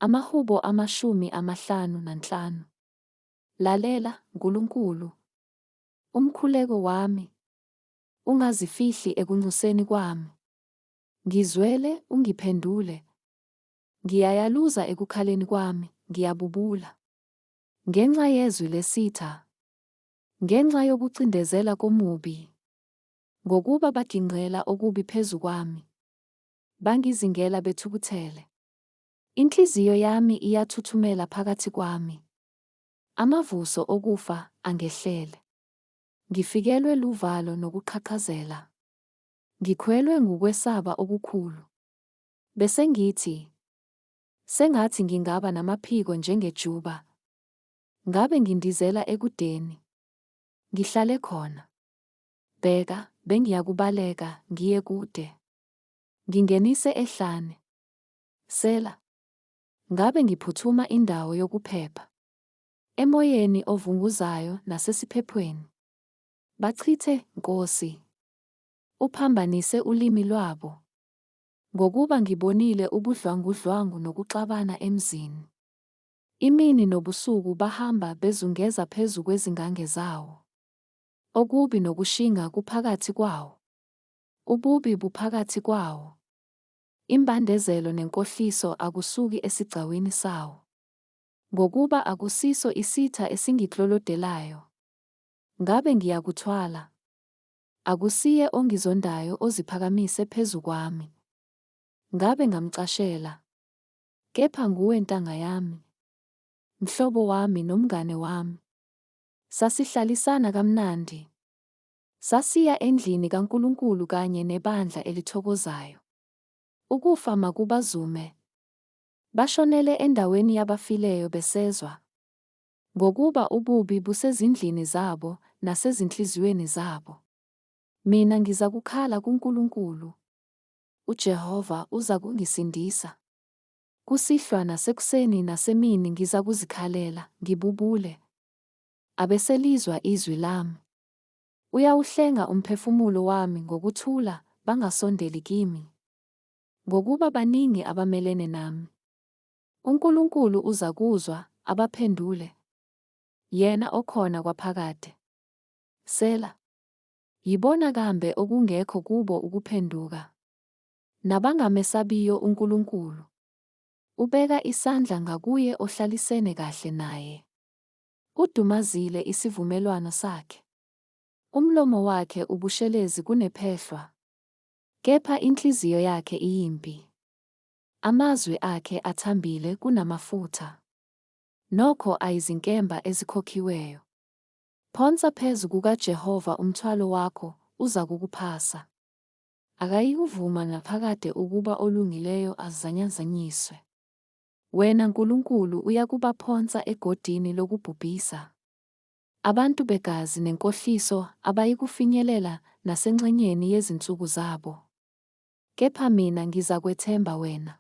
Amahubo 55. Lalela, Nkulunkulu, umkhuleko wami, ungazifihli ekunxuseni kwami. Ngizwele, ungiphendule. Ngiyayaluza ekukhaleni kwami, ngiyabubula. Ngenxa yezwi lesitha, ngenxa yokucindezela komubi. Ngokuba bagingqela okubi phezu kwami, bangizingela bethukuthele. Inhliziyo yami iyathuthumela phakathi kwami. Amavuso okufa angehlele. Ngifikelwe luvalo nokuqhaqhazela. Ngikhwelwe ngukwesaba okukhulu. Besengithi, Sengathi ngingaba namaphiko njengejuba. Ngabe ngindizela ekudeni. Ngihlale khona. Bheka, bengiyakubaleka ngiye kude. Ngingenise ehlane. Sela. Ngabe ngiphuthuma indawo yokuphepha. Emoyeni ovunguzayo nasesiphephweni. Bachithe, Nkosi. Uphambanise ulimi lwabo. Ngokuba ngibonile ubudlwangudlwangu nokuxabana emzini. Imini nobusuku bahamba bezungeza phezu kwezingange zawo. Okubi nokushinga kuphakathi kwawo. Ububi buphakathi kwawo. Imbandezelo nenkohliso akusuki esigcawini sawo. Ngokuba akusiso isitha esingiklolodelayo. Ngabe ngiyakuthwala. Akusiye ongizondayo oziphakamise phezu kwami. Ngabe ngamcashela. Kepha nguwe ntanga yami. Mhlobo wami nomngane wami. Sasihlalisana kamnandi. Sasiya endlini kaNkulunkulu kanye nebandla elithokozayo. Ukufa makubazume. Bashonele endaweni yabafileyo besezwa. Ngokuba ububi busezindlini zabo nasezinhliziyweni zabo. Mina ngizakukhala kuNkulunkulu. UJehova uzakungisindisa. Kusihlwa nasekuseni nasemini ngizakuzikhalela, ngibubule. Abeselizwa izwi lami. Uyawuhlenga umphefumulo wami ngokuthula, bangasondeli kimi. Ngokuba baningi abamelene nami. UNkulunkulu uzakuzwa, abaphendule. Yena okhona kwaphakade. Sela. Yibona kambe okungekho kubo ukuphenduka. Nabangamesabiyo uNkulunkulu. Ubeka isandla ngakuye ohlalisene kahle naye. Udumazile isivumelwano sakhe. Umlomo wakhe ubushelezi kunephehlwa. Kepha inhliziyo yakhe iyimpi. Amazwi akhe athambile kunamafutha. Nokho ayizinkemba ezikhokhiweyo. Phonsa phezu kukaJehova umthwalo wakho, uzakukuphasa. Akayikuvuma naphakade ukuba olungileyo azanyazanyiswe. Wena Nkulunkulu uyakubaphonsa egodini lokubhubhisa. Abantu begazi nenkohliso abayikufinyelela nasengxenyeni yezinsuku zabo. Kepha mina ngizakwethemba wena.